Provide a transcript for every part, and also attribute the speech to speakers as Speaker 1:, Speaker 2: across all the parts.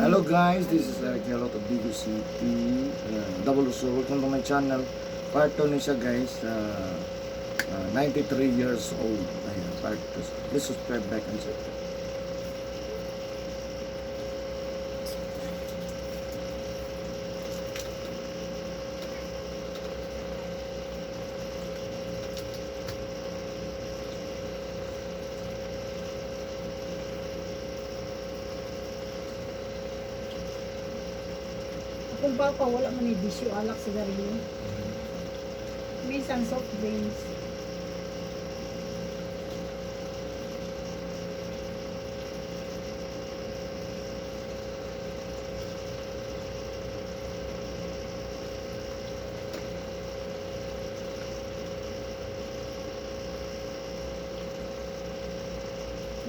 Speaker 1: Hello guys, this is Eric Yalot of Bigo City. Double so welcome to my channel. Part 2 ni siya guys. 93 years old. Ayan, part 2. Please subscribe, like, and share.
Speaker 2: Akong papa, wala man ni bisyo alak sigarilyo. Minsan soft drinks.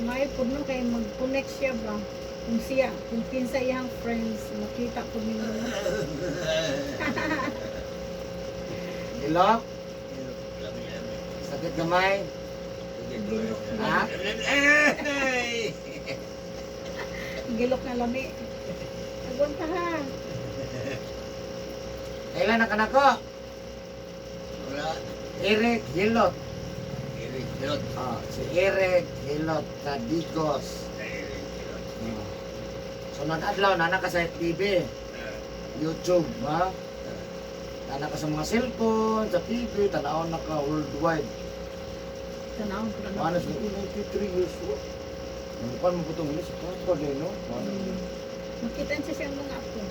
Speaker 2: May pud no kay mag-connect siya ba? Kung siya, kung kinsa iyang friends, makita po nila.
Speaker 1: Ilok? Sakit gamay? Ha?
Speaker 2: Gilok na lami. Agwanta ha.
Speaker 1: Kailan na kanako?
Speaker 3: Wala.
Speaker 1: Eric Hilot.
Speaker 3: Eric Hilot.
Speaker 1: Ah, si Eric Hilot Cadigos.
Speaker 3: Eric Hilot.
Speaker 1: Ah. So nag-adlaw na ka sa TV, YouTube, ha? Nana ka sa mga cellphone, sa TV, tanaw na ka worldwide.
Speaker 2: Tanawon ko na.
Speaker 1: Ano siya, 93 years old. Namukhaan mo po itong ulit sa papa din, no? Ano?
Speaker 2: Makita siya siyang mga apo.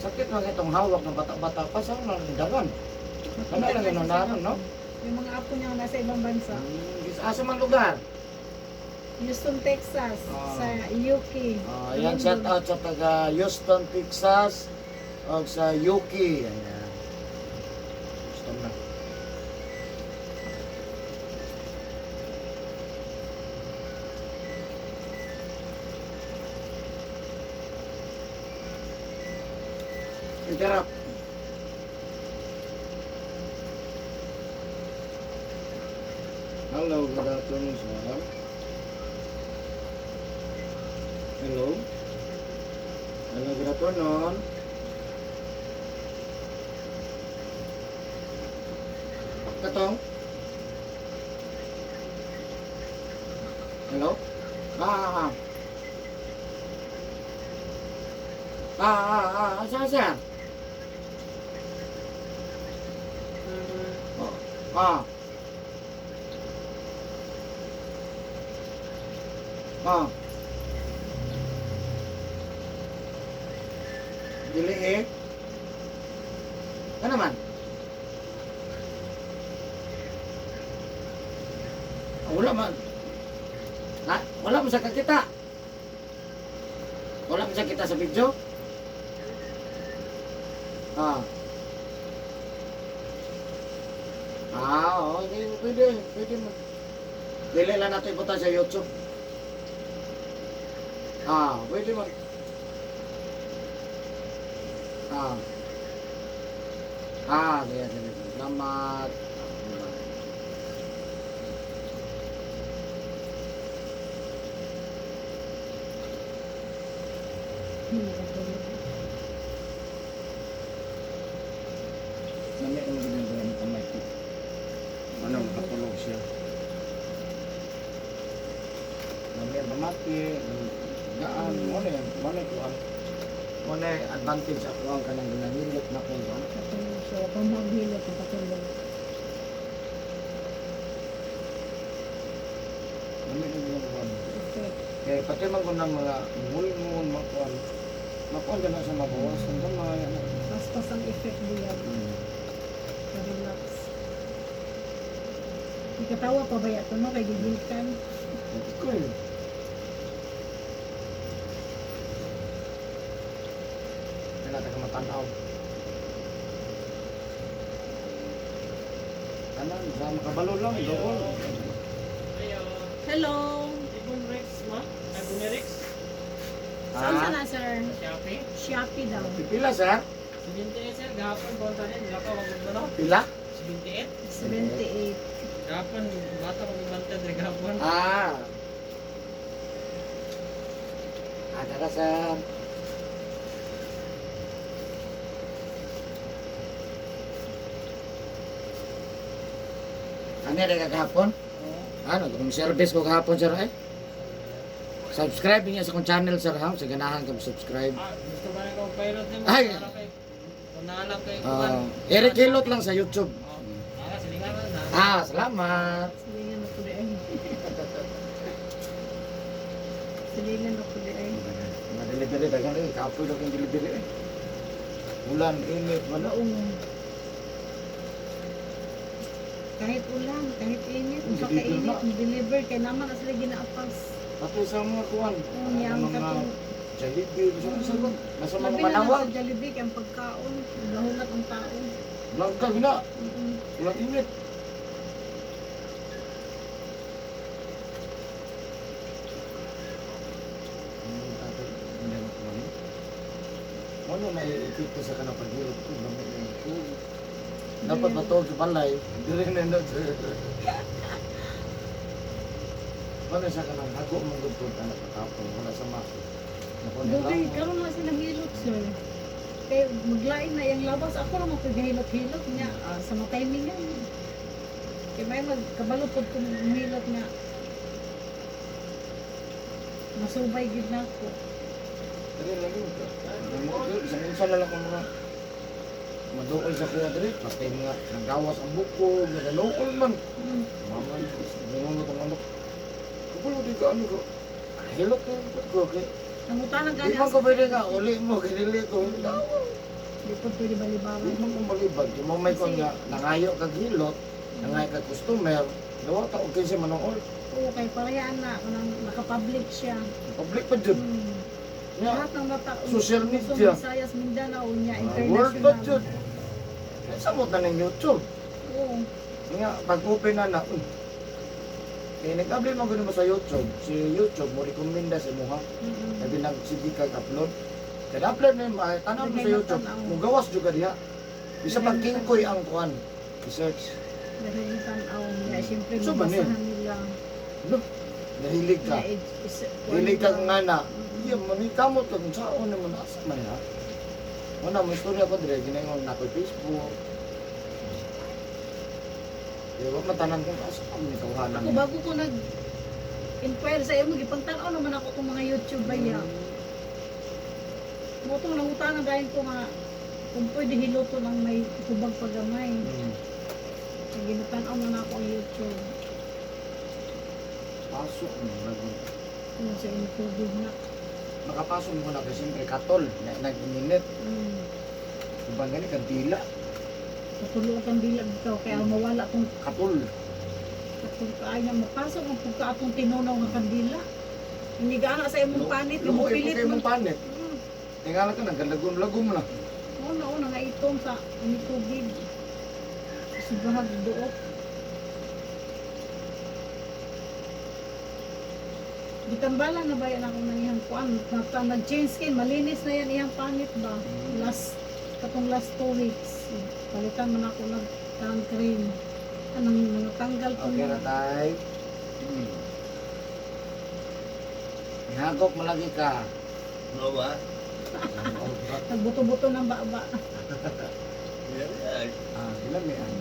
Speaker 1: Sakit lang itong hawak ng bata-bata pa sa nang dagan. Ano
Speaker 2: Makita
Speaker 1: lang
Speaker 2: niya
Speaker 1: yun,
Speaker 2: siya
Speaker 1: naroon,
Speaker 2: siyang
Speaker 1: no?
Speaker 2: apo. Yung mga apo niya nasa ibang bansa.
Speaker 1: Asa man lugar?
Speaker 2: Houston, Texas.
Speaker 1: Ah.
Speaker 2: Sa UK.
Speaker 1: Ah, ayan, shout out sa taga Houston, Texas o sa UK. Ayan. Houston na. Interrupt. Hello, good afternoon, sir. Hello. Hello, good afternoon. Katong? Hello? Ah, ah, ah. Ah, ah, ah. Asa, asa? Oh, ah. Ah. Dili eh. Ano man? Ah, wala man. Ha? Wala mo sa kakita. Wala mo sa kita sa video. Ah. Ah, oo, hindi, pwede, pwede mo. Dili lang natin ipunta sa YouTube. Ah, pwede mo. Ah. Ah, sige, sige. Salamat.
Speaker 2: Nakatulog.
Speaker 1: Nami ang magandang ang kamay ko. Ano, makatulog siya. Nami ang pamati, gaan, mo na kuan. Mo na advantage ako ang kanang ginahilot na ko. Ano?
Speaker 2: Nakatulog siya. Kung maghilot, nakatulog.
Speaker 1: Nami ang ginagawa.
Speaker 2: Effect.
Speaker 1: Kaya pati man ko ng mga mulmon, makuan. Makuan ka na sa mabawasan gamay. Ano.
Speaker 2: Paspas ang effect diyan. Relax. Ikatawa pa ba yato no? Kay gigilkan.
Speaker 1: Okay. Kaya natin ka matanaw. Tanan, sa makabalo lang, doon.
Speaker 2: Hello!
Speaker 4: Ibon Rex ma? Ay, Bunerex?
Speaker 2: Saan sa na, sir?
Speaker 4: Shopee?
Speaker 2: Shopee daw.
Speaker 1: Pipila, sir?
Speaker 4: 78 sir, gahapon konta rin. Laka, wag mo no?
Speaker 1: Pila?
Speaker 4: 78?
Speaker 2: 78.
Speaker 4: Gahapon, bata magbibanta dre gahapon.
Speaker 1: Ah. Ah, tara, sir. Ano rin kagahapon? Ano, kung service ko kahapon, sir, eh. Subscribe niya sa akong channel, sir, ha? Sa ganahan ka subscribe.
Speaker 4: Ah, gusto ba na ko pilot nimo?
Speaker 1: Ay!
Speaker 4: Kung naalap kay
Speaker 1: Ah, Eric Hilot lang sa YouTube.
Speaker 4: Oh, ara silingan man na.
Speaker 1: Ah, salamat.
Speaker 2: Silingan ako di ay. Silingan ako di ay.
Speaker 1: Mga delivery, dagan eh. Kapoy lang yung delivery eh. Ulan, init, wala.
Speaker 2: Maong. Kahit ulan, kahit init,
Speaker 1: Deliver
Speaker 2: kung kainit,
Speaker 1: na.
Speaker 2: deliver kay naman na sila ginaapas.
Speaker 1: Pati sa mga kuwan.
Speaker 2: Ang yang
Speaker 1: mga
Speaker 2: katong
Speaker 1: Jollibee, sa mga sagot. Nasa mga
Speaker 2: labi na lang
Speaker 1: manawag.
Speaker 2: sa Jollibee kay ang pagkaon, gahulat ang tao.
Speaker 1: Langka, gina.
Speaker 2: Mm.
Speaker 1: Ulan, init. Ano na epekto sa kanang paghilot ko, gamit na yung tubig. Dapat matawag sa balay, dili na na. Wala sa kanang hago mong gudpod anak katapon, wala sa mako. Nakuha nila
Speaker 2: Dugay
Speaker 1: mo.
Speaker 2: karon na sila hilot, sir. Kay maglain na yang labas ako ra man hilot-hilot niya ah, sa mga timingan. Kay may magkabalo pud kung hilot nga. Masubay gid na ako.
Speaker 1: Dili lagi mo ka. Isang unsa na lang kung mga maduol sa kuha diri, patay mga nagawas ang buko, nagalukol man. Mama, ganun ko itong anak. Kapalo di ka ano ko. Hilot na yung ko. Kay
Speaker 2: Nangutanan
Speaker 1: di
Speaker 2: gani
Speaker 1: man ko pwede nga, uli mo, kinili ko.
Speaker 2: Di po pwede balibaran.
Speaker 1: Di man ko malibag. Di mo may ko nga, nangayo kag hilot, nangayo kag customer, dawa ta, okay siya manool.
Speaker 2: Oo, kay parehana na kanang naka-public siya.
Speaker 1: Public pa dyan. Nga,
Speaker 2: Lahat ng mata
Speaker 1: Social media.
Speaker 2: Luzon, Visayas, Mindanao, niya
Speaker 1: Ah, world pa
Speaker 2: international.
Speaker 1: dyan. Eh, samot na ng YouTube.
Speaker 2: Oo.
Speaker 1: Nga, pag open na na, eh, nag-upload mo ganun mo sa YouTube. Si YouTube, mo rekomenda sa imuha. Sabi nag sige kag upload. Kada upload na yun, ay, tanaw mo sa YouTube,
Speaker 2: Daghay
Speaker 1: mo gawas jud ka diha. Bisa pag kingkoy ang kuan. I-search.
Speaker 2: Dahil tanaw niya, siyempre
Speaker 1: So, ba niya?
Speaker 2: mabasahan nila.
Speaker 1: No, nahilig ka.
Speaker 2: Niya,
Speaker 1: Hilig ka nga na. Iya, manikamot ka kung saan naman asa man ha. Wala mo istorya ko dire ginayon na ko Facebook. Di ba matanan kung asa ka man tawhanan.
Speaker 2: Ako bago ko nag inquire sa imo gipangtan-aw naman ako itong mga YouTube ba niya. Mo tong nangutana dahil ko nga kung pwede hiluto lang may hubag pagamay. Kaya ginatan-aw na ako ang YouTube.
Speaker 1: Pasok mo bago.
Speaker 2: Kung sa inyo tubig na.
Speaker 1: Makapasok mo na kasi siyempre katol na nag-ininit. Uban gani kandila,
Speaker 2: Katulo ang kandila bitaw kaya mawala tong
Speaker 1: katol.
Speaker 2: katong kaay nga mapasok ang pugka atong tinunaw nga kandila. Hindi gana sa imong panit,
Speaker 1: Luoy
Speaker 2: imong
Speaker 1: po
Speaker 2: pilit
Speaker 1: kayo
Speaker 2: man.
Speaker 1: mong panit. Tingala ka, nagkalagom-lagom na.
Speaker 2: Una una nga itom sa ini tubig. Subahag duot. Gitambala na ba yan ako ng iyang kuan? Nagta nag-change skin, malinis na yan iyang panit ba? Last katong last 2 weeks. Palitan man ako nag tang cream. Anong mga tanggal ko
Speaker 1: Okay na tay. Nihagok malagi ka.
Speaker 3: Ano ba?
Speaker 2: Nagbuto-buto ng baba.
Speaker 3: Yan.
Speaker 1: Ah, ilamian.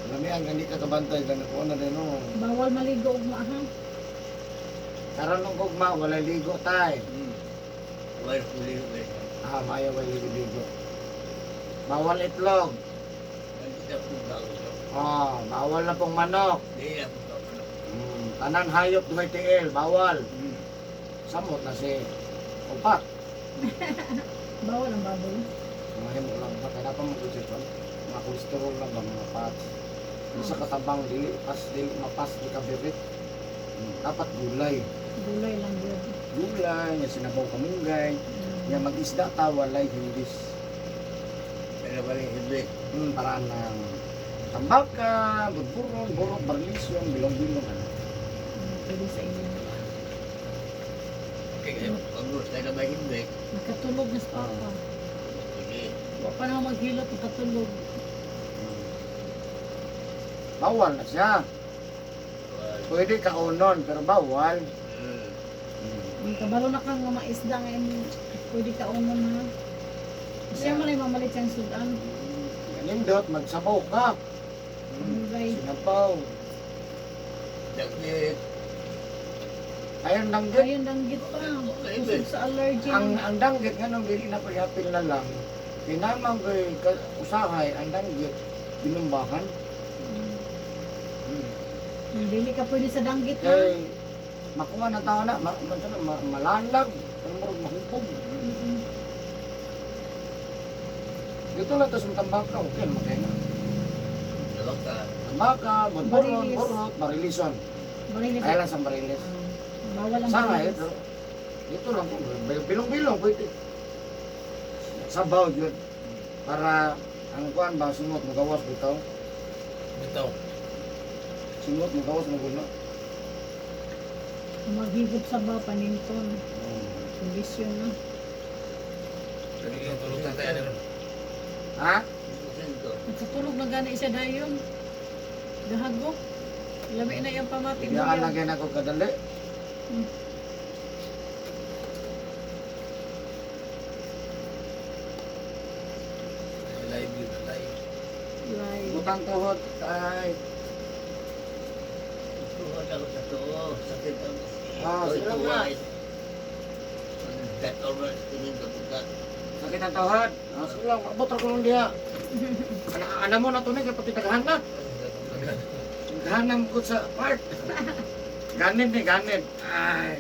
Speaker 1: Ilamian gani ka kabantay gani ko na din no.
Speaker 2: Bawal maligo og maaha.
Speaker 1: Karon ng gugma walay ligo tay.
Speaker 3: Wala ko ligo eh.
Speaker 1: Ah, maayo walay ligo. Bawal itlog.
Speaker 3: Hindi na po bago.
Speaker 1: Ah, bawal na pong manok.
Speaker 3: Hindi na po bago.
Speaker 1: Tanan hayop duhay tiil, bawal. Samot na si upat.
Speaker 2: Bawal ang baboy.
Speaker 1: Mga himo lang ba kaya pa mo kutsyon. Mga kolesterol lang ba mga fats. Isa katabang dili pas dili mapas di ka birit. Dapat gulay.
Speaker 2: Gulay lang yun.
Speaker 1: Gulay, nga sinabaw kamunggay, nga mag-isda ta walay hindis.
Speaker 3: Kaya ba rin hindi?
Speaker 1: Paraan ng tambaka, budburon, burok, barlisyon, bilong-bilong ano.
Speaker 2: Pwede sa inyo.
Speaker 3: Kaya pag gusto na ba hindi?
Speaker 2: Nakatulog na sa papa.
Speaker 3: Hindi.
Speaker 2: Wa pa na maghilot, nakatulog.
Speaker 1: Bawal na siya. Pwede kaunon, pero bawal.
Speaker 2: Kabalo na kang nga maisda nga imong pwede ka unon ha. Siya man ay mamalit siyang sudan.
Speaker 1: Nindot, magsabaw ka.
Speaker 2: Malunggay.
Speaker 1: Sinabaw.
Speaker 3: Dagit.
Speaker 1: Ayun, danggit.
Speaker 2: Ayun, danggit pa. Kusog sa allergy.
Speaker 1: Ang danggit nga nung dili na pagapil na lang. Kinamang ko'y usahay, ang danggit, binumbahan.
Speaker 2: Dili ka pwede sa danggit ha.
Speaker 1: Kay, makuha na tao na, malalag, ang murag mahupog. Dito lang tas matambaka, okay, makaya na.
Speaker 3: Lawak ka.
Speaker 1: Tambaka, budburon,
Speaker 2: Barilis.
Speaker 1: burot, barilisan.
Speaker 2: Barilis.
Speaker 1: Kaya lang sa barilis.
Speaker 2: Bawal ang
Speaker 1: Sangay,
Speaker 2: barilis.
Speaker 1: pero dito lang kung bilong-bilong pwede. Sabaw yun. Para ang kuan ba singot magawas bitaw.
Speaker 5: Bitaw.
Speaker 1: Singot magawas maguna.
Speaker 2: Maghigop sa ba, paninton. Kondisyon na.
Speaker 5: Biglang tulog tatay ano ron.
Speaker 1: Ha?
Speaker 3: Sento.
Speaker 2: Nagkatulog na gani siya dayon. Gahago. Lami na yung pamati mo
Speaker 1: Biyaan
Speaker 2: yan.
Speaker 1: na gyud ako kadali.
Speaker 5: Live yun, live.
Speaker 2: Live.
Speaker 1: Butang tuhod ay
Speaker 3: Tuhod ako sa tuo. Sakit ang...
Speaker 1: Ah, sila nga.
Speaker 3: That over, tingin ko buka.
Speaker 1: Sakit ang tuhod. Ah, sige lang, maabot ra ko lang diha. Ana, ana mo na to ni kay pati daghan na. Daghan ko sa park. Ganin ni ganin. Ay.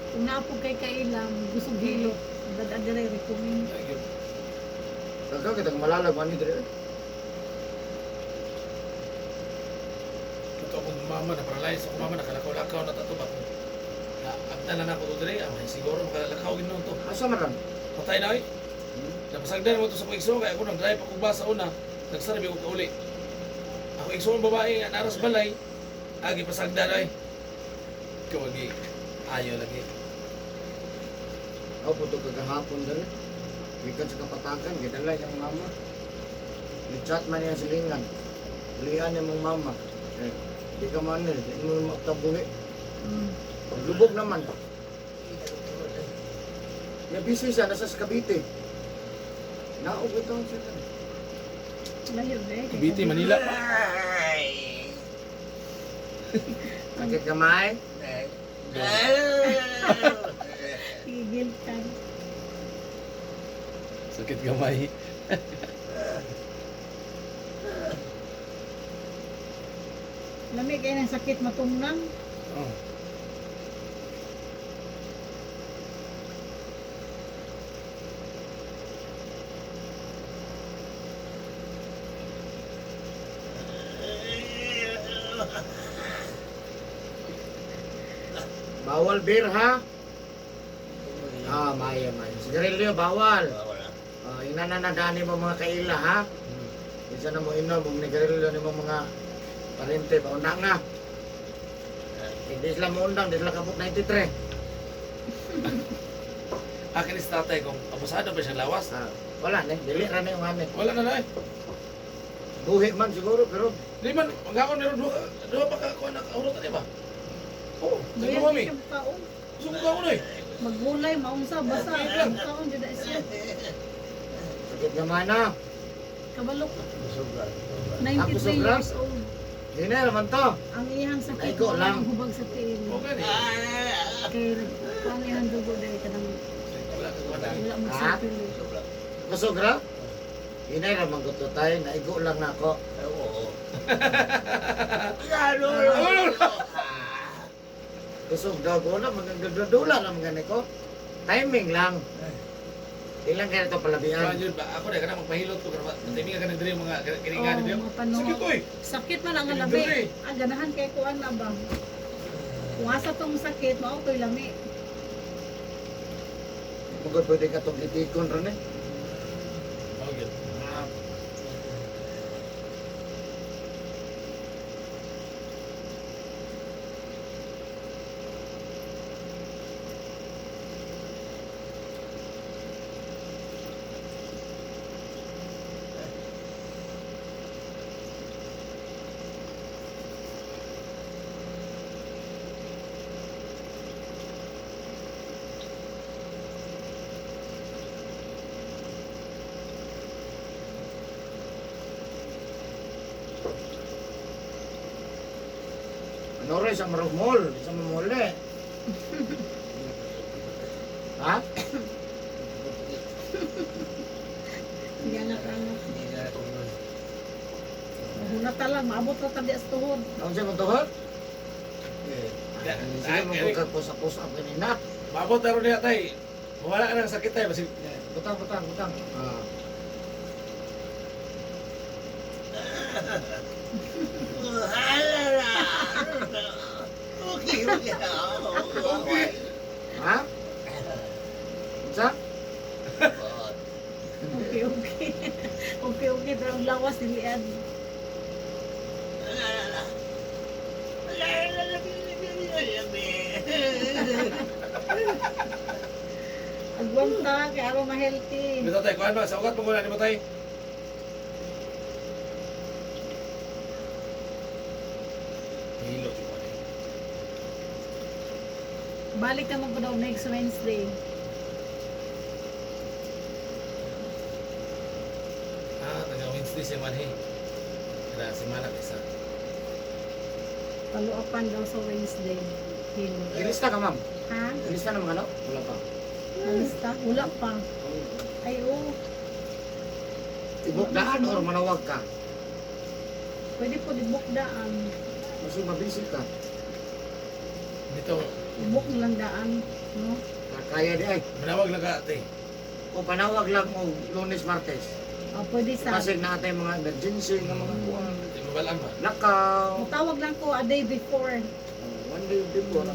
Speaker 2: Kung naapog kay kailam, gusog hilot. Dada dire recommend.
Speaker 5: Live yun.
Speaker 1: Daghan kita malalag man ni dire.
Speaker 5: Ito akong mama na paralyze. Ako mama nakalakaw-lakaw na tato ba? Na abdan na nako to dire. Ay, siguro makalalakaw ginoon to.
Speaker 1: Asa man ron?
Speaker 5: Patay na oy. Napasagdan mo to sa igsoon kay ako nang drive ako ba sa una. Nagsarabi ko kauli. Ako igsoon babae nga naras balay. Agi pasagdan oy. Kawagi ayo lagi.
Speaker 1: Ako po ito kagahapon dali. Gikan sa kapatagan, gidala yung mama. Ni-chat man niya silingan. Lian ni mong mama. Eh, di ka man eh, di mo magtabuhi. Lubog naman. Ya busy siya, nasa sa Cavite. Naog ito siya.
Speaker 2: Layo be.
Speaker 5: Cavite, Manila.
Speaker 3: Ay!
Speaker 1: Sakit kamay?
Speaker 3: Ay!
Speaker 2: Gigil ka.
Speaker 5: Sakit gamay.
Speaker 2: Lami kay nang sakit matungnan.
Speaker 5: Oh.
Speaker 1: Bawal beer ha? Ah, maya maya. Sigarilyo bawal.
Speaker 3: Wala.
Speaker 1: Ah, inananadani mo mga kaila ha? Isa na mo inom, og nigarilyo ni mo mga parente, paundang na. Hindi sila muundang, di sila kabot 93.
Speaker 5: Akin is tatay kung abusado pa siya lawas.
Speaker 1: Ah, wala ne, dili ra na yung amin.
Speaker 5: Wala na na eh.
Speaker 1: Buhi man siguro, pero
Speaker 5: Di man, ang ako meron duha, duha pa ka kuha na kaurot na ba? Oo,
Speaker 2: Bayan
Speaker 5: oh, kami.
Speaker 2: siyang taon.
Speaker 5: Gusto ko ka eh.
Speaker 2: Maggulay, maunsa, basa. Ang taon jud na siya.
Speaker 1: sakit naman na.
Speaker 2: Kabalo ka.
Speaker 3: Busog lang.
Speaker 2: 93
Speaker 1: sobra?
Speaker 2: years old.
Speaker 1: Hindi na naman to.
Speaker 2: Ang iyang sakit
Speaker 1: Ay, ko
Speaker 2: wala
Speaker 1: lang.
Speaker 2: ang hubag sa tiil.
Speaker 5: Okay ni.
Speaker 2: Kay nagkuhan iyang dugo dahil kanang
Speaker 5: Wala ka kuha na.
Speaker 2: wala mag-circulate.
Speaker 3: Busog lang.
Speaker 1: Kusog ra? Hindi na naman ko to tayo, naigo lang na ako.
Speaker 3: Ay, oo. Ano?
Speaker 1: Kusog daw ko na, magandadula lang gani ko. Timing lang. Ilang kaya ito
Speaker 5: Kuha
Speaker 1: palabian.
Speaker 5: yun ba? Ako na kana magpahilot ko kana timing ka na diri mga kiningan
Speaker 2: Oo,
Speaker 5: diri.
Speaker 2: mga pano.
Speaker 5: Sakit oy.
Speaker 2: Sakit man ang
Speaker 5: Dili.
Speaker 2: lami. Ang ganahan kay kuan na ba? Kung asa tong sakit, mao ko'y lami.
Speaker 1: Mugod pwede ka itong gitikon ron eh.
Speaker 5: Oh, yun.
Speaker 1: Ano rin sa Marog Mall, sa mall eh. Ha?
Speaker 2: Hindi anak anak.
Speaker 3: Hindi na ako nun.
Speaker 2: Mahunat ta lang, maabot na tabi sa tuhod.
Speaker 1: Ano siya magtuhod?
Speaker 3: Eh,
Speaker 1: Sige, magbuka ko sa push up kanina.
Speaker 5: Maabot na ron niya tay. Wala ka ng sakit tay. Basig
Speaker 1: Butang, butang, butang. Ah.
Speaker 3: Halala! Okay, okay. Okay.
Speaker 1: Ha? Unsa?
Speaker 2: Okay, okay. Okay, okay. Pero ang lawas niliad. Agwanta, kay araw ma-healthy.
Speaker 5: Bitaw tay, kuan ba? Sa ugat mo ni mo tay. Hilo ti kuan.
Speaker 2: Balik naman ko daw next Wednesday.
Speaker 5: Ah, taga Wednesday siya manhi. Kada semana kaysa.
Speaker 2: Paluapan daw sa Wednesday. Hilo.
Speaker 1: Ilista ka, ma'am.
Speaker 2: Ha?
Speaker 1: Ilista na mga ano? Wala pa.
Speaker 2: Nalista? Wala pa. Ay, oo.
Speaker 1: Ibok daan or manawag ka?
Speaker 2: Pwede po i-book daan.
Speaker 1: Kasi mabisi ka.
Speaker 5: Dito,
Speaker 2: I-book na lang daan. No?
Speaker 1: Kaya di ay.
Speaker 5: manawag lang ka ate.
Speaker 1: O panawag lang o Lunes, Martes.
Speaker 2: Ah, pwede sa...
Speaker 1: Kasi na atay mga emergency nga mga kuwan.
Speaker 5: Di mabalaan ba?
Speaker 1: Lakaw.
Speaker 2: Mutawag lang ko a day before.
Speaker 1: Oh, one day before.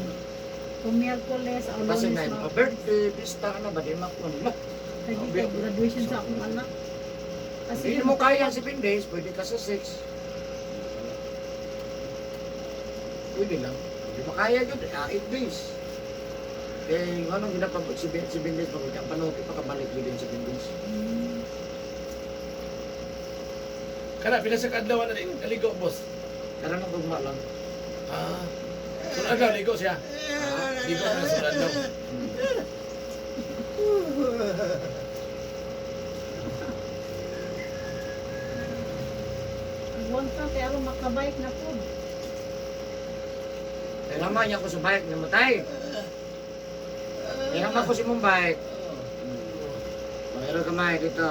Speaker 2: Kung Miyerkules o
Speaker 1: Kasi
Speaker 2: Lunes.
Speaker 1: na
Speaker 2: Martes.
Speaker 1: birthday, pista, ano ba, di makuan. Lah,
Speaker 2: Kaya kay graduation sa akong anak. Kasi
Speaker 1: Hindi mo kaya 7 days, pwede ka sa 6. Pwede lang. Hindi mo kaya yun, 8 days. Eh, ano ginapag 7 days, pag ang panuti, pakabalik yun din 7 days.
Speaker 5: Kana pila siya kaadlaw na ligo boss.
Speaker 1: Karon ang gugma lang.
Speaker 5: Ah. Sunod adlaw ligo siya. Ligo na sunod adlaw.
Speaker 2: Agwanta kay aron makabike na po.
Speaker 1: Kaya naman niya ako sa bike, namatay. Kaya naman ako si mong bike. Oh, irog kamay dito.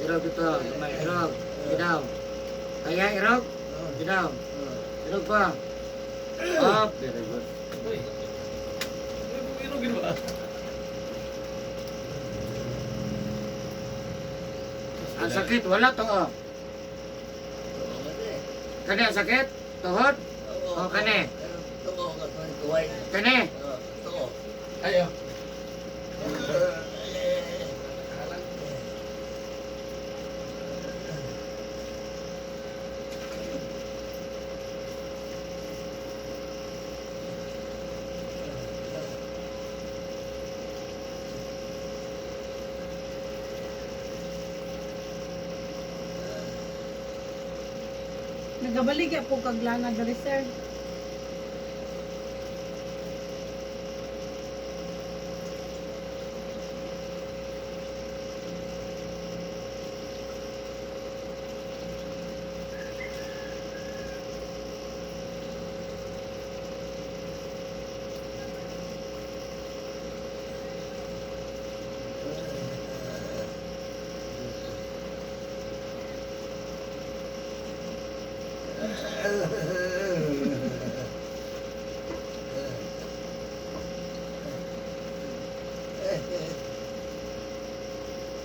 Speaker 1: Irog dito, kamay, irog. Gidaw. Kaya irog? Gidaw. Irog pa. Up, very good.
Speaker 5: Uy. Pero gid ba?
Speaker 1: Ang sakit, wala to. Oh. Kani ang sakit? Tuhod? O kani? Kani?
Speaker 5: Ayo.
Speaker 2: Nagabaligya po kag lana diri sir.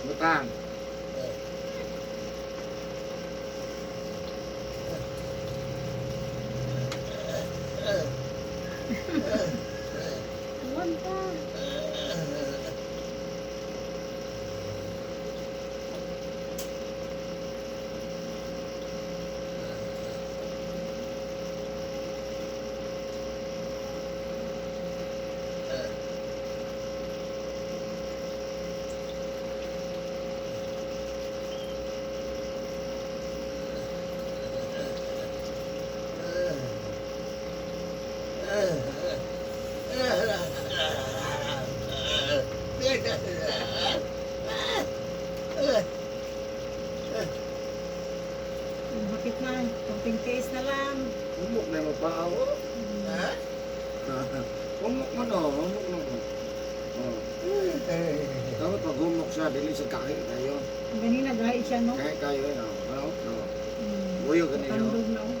Speaker 1: Butang.
Speaker 2: Agwanta. Bakit na? Konting case na lang.
Speaker 1: Umok na mo pa. Oh. dili sa kahi kayo.
Speaker 2: Ganina gahi siya no.
Speaker 1: Kahi kayo eh. Oh. Ano? No. Buyo gani oh.
Speaker 2: Tandog na oh.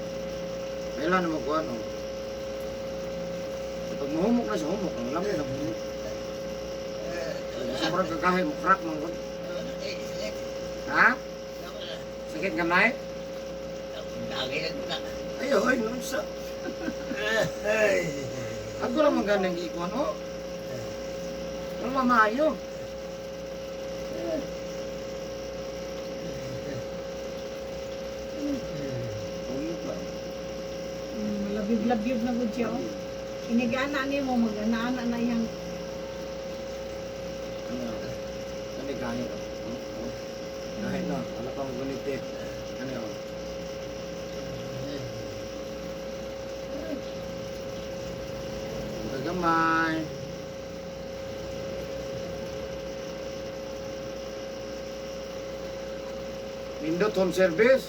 Speaker 1: Kailan na magkuhan oh. Pag mahumok na sa humok, ang lamig na humok. Sobrang kakahi mo crack man gud. Ha? Sakit gamay? Ay, oy, nun sa. Ako lang man ganang giikuan oh. Ano mamaayo? Humok ba?
Speaker 2: Labib-labib na gud siya oh. Inigana nimo mag-ana-ana na iyang
Speaker 1: Ano? Ano gahi oh. Oh, oh. Gahi na, wala pa mo gunite. Ano oh. Gamay. Nindot home service.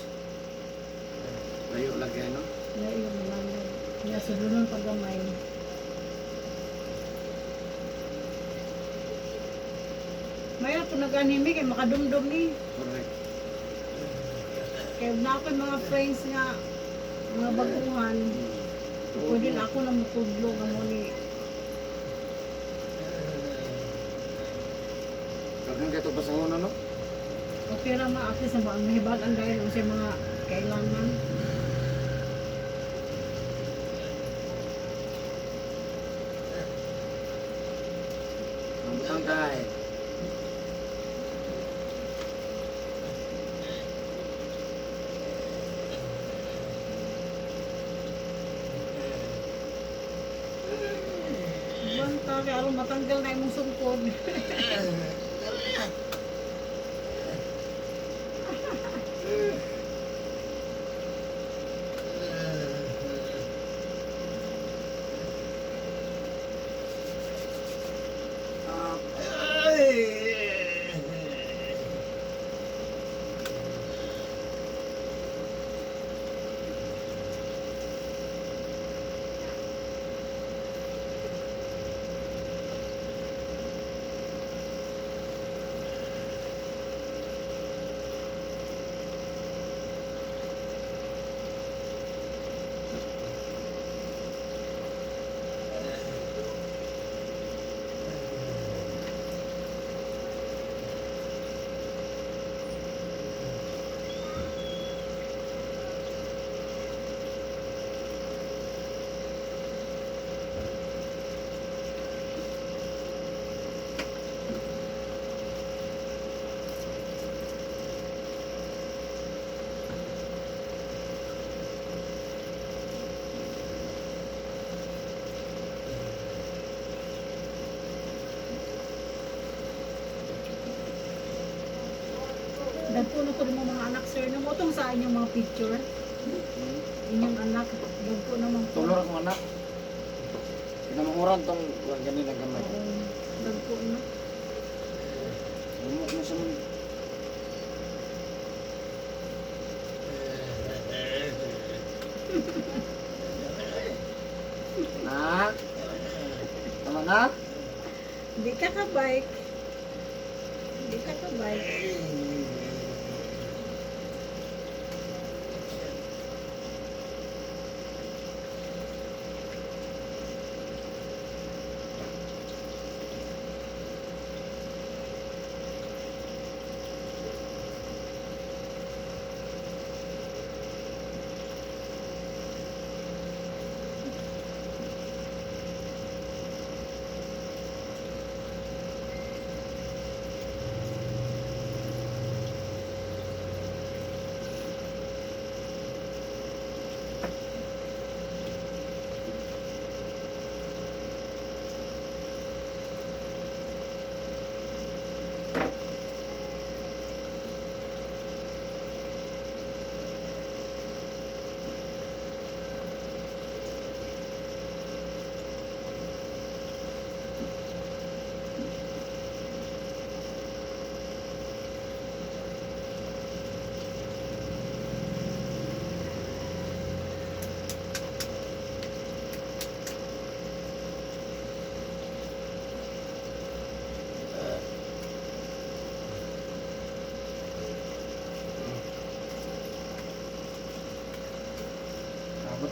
Speaker 1: Layo lagi no.
Speaker 2: layo malayo. Niya sudulon paggamay. Maya po nag-anime kay makadumdum ni.
Speaker 1: Correct.
Speaker 2: Kay na ako yung mga friends nga mga baguhan. Pwede na ako na mutudlo nga mo ni.
Speaker 1: Daghan kay to pasahon ano?
Speaker 2: Okay ra ma at least ang nahibal ang dahil unsay mga kailangan.
Speaker 1: Ang butang kay.
Speaker 2: Banta kay aron matanggal na imong sungkod.
Speaker 1: Ah,
Speaker 2: Dagko na ko rin mo mga anak sir no motong sa inyong mga picture. Inyong anak dagko naman po.
Speaker 1: Tulor akong anak. Kinamanguran tong kuwan gani na gamay.
Speaker 2: Oo, dagko na.
Speaker 1: Humok na sa mga. Na? Tama na?
Speaker 2: Hindi ka ka-bike. Hindi ka ka-bike.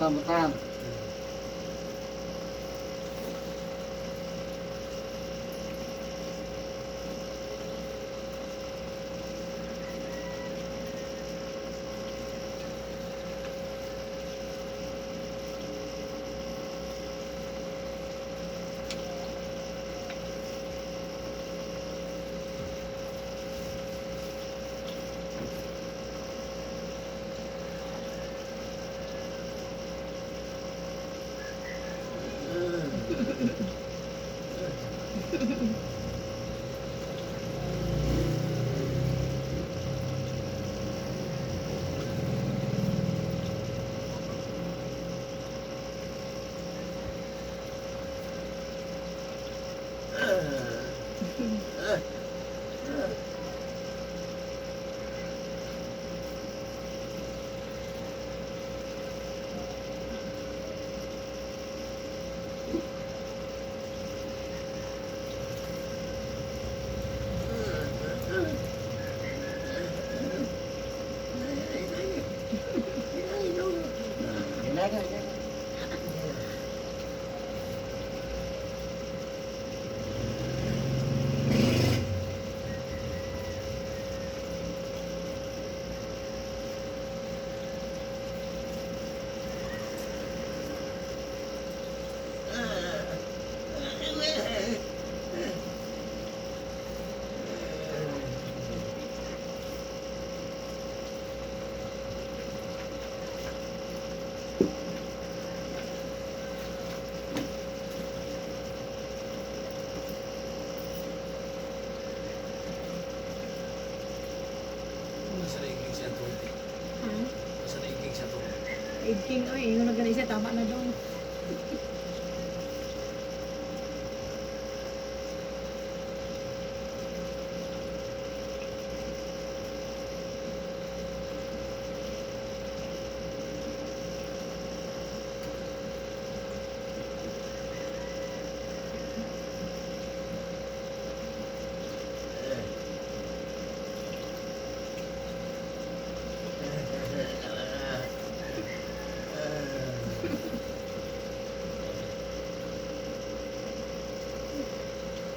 Speaker 1: Mata, mata. Hinay na, hinay na.
Speaker 5: Nasa naiging siya to.
Speaker 2: Ha?
Speaker 5: Nasa naiging siya to.
Speaker 2: Igking oy, ingon na gani siya tama na dong.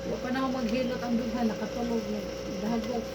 Speaker 2: Wa pa na ako maghilot ang dughan nakatulog nagdahagok.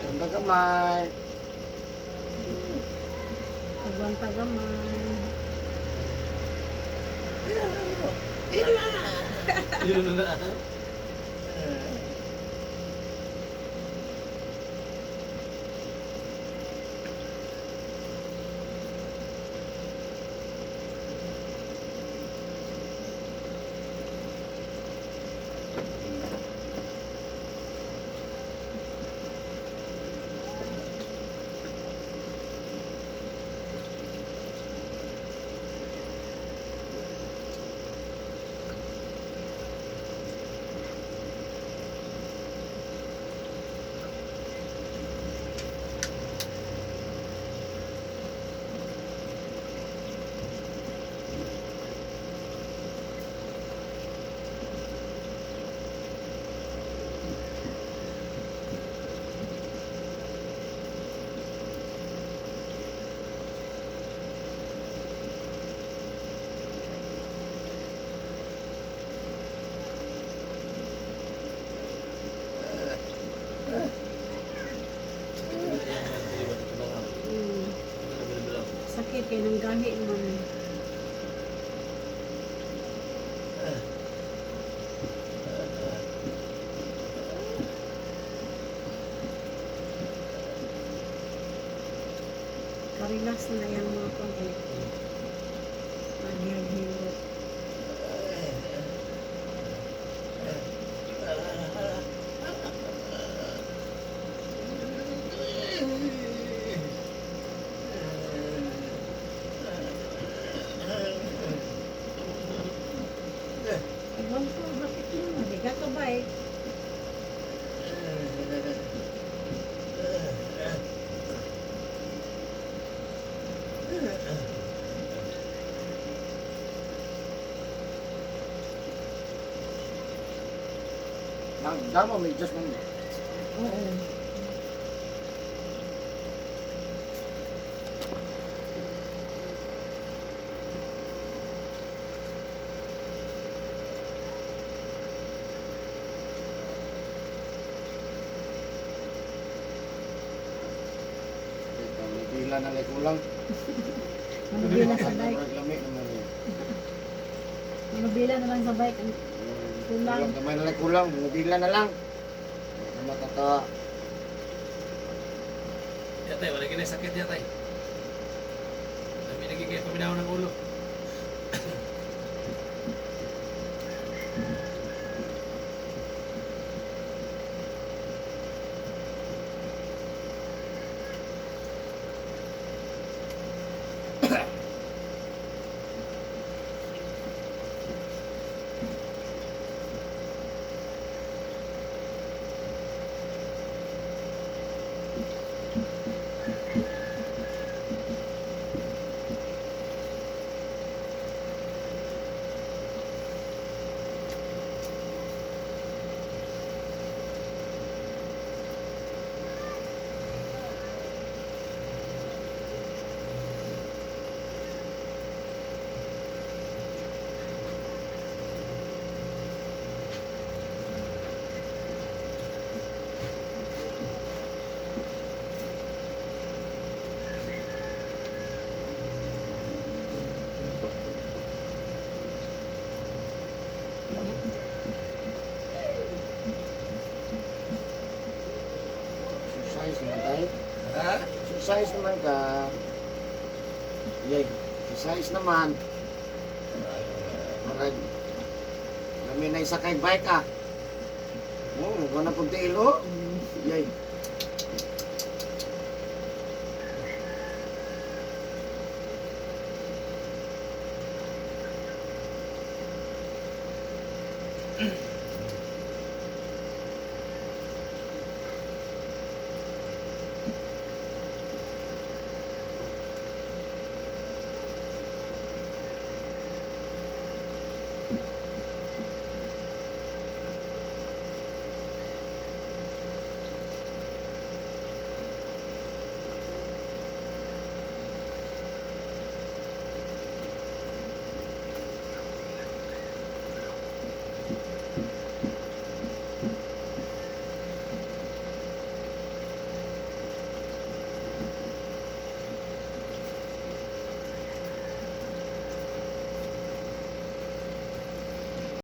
Speaker 1: Ganda kamay.
Speaker 2: Agwanta gamay.
Speaker 5: Yun na.
Speaker 2: Sakit kay nang gahi man. Ka-relax na na yung mga kwan kay Nagyaghilot.
Speaker 1: Ang damo may adjustment.
Speaker 2: Oo.
Speaker 1: May pila na lang kulang.
Speaker 2: Manubila sa bike.
Speaker 1: Murag lami naman eh.
Speaker 2: Manubila na lang sa bike. Kulang.
Speaker 1: Kulang. Gamay na lang kulang. Manubila na lang. Matata.
Speaker 5: Yatay, wala kinay sakit yatay. Dami naging kayo paminaw ng ulo.
Speaker 1: Exercise naman tayo.
Speaker 5: Ha?
Speaker 1: Exercise naman ka. Yay. Exercise naman. Murag. Lami na isa kay bike ah. Oh, wala pong tiil oh. Yay.